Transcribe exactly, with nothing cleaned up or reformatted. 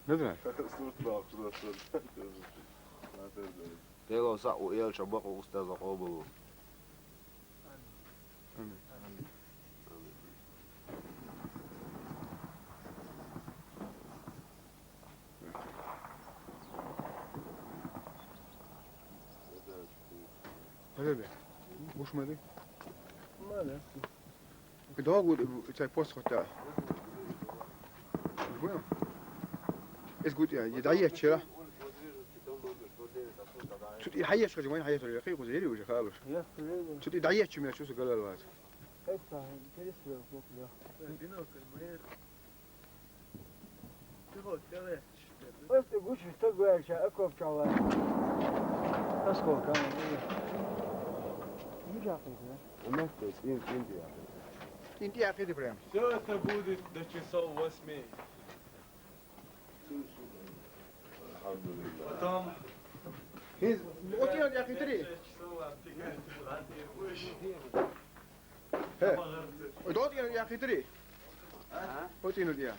Не знаю. Сурт бахъ шудар сурт. Дело са у элча бакъу устаза къобулу. Амин. Гьале бе. Гуш ма ди. Ма ди. Кидогу цай пост хотя. Понял? Эс гути я, я даячча. Цути хьаячча, жумай хьаячча, я хи кузери уже халуш. Я хи. Цути даячча мя чусу галалваз. Это интересно, вот, да. Бинокль, моя. Ты вот, давай. Просто гучу стагуя, а копчала. Осколка. Ну, жахи, да? У нас то есть ин-, инди яхиди. Инди яхиди прям. Все это будет до часов восьми. Потом Хиз, отин яхитри. Шесть часов обтекает. Хе. Отин яхитри. Отин я.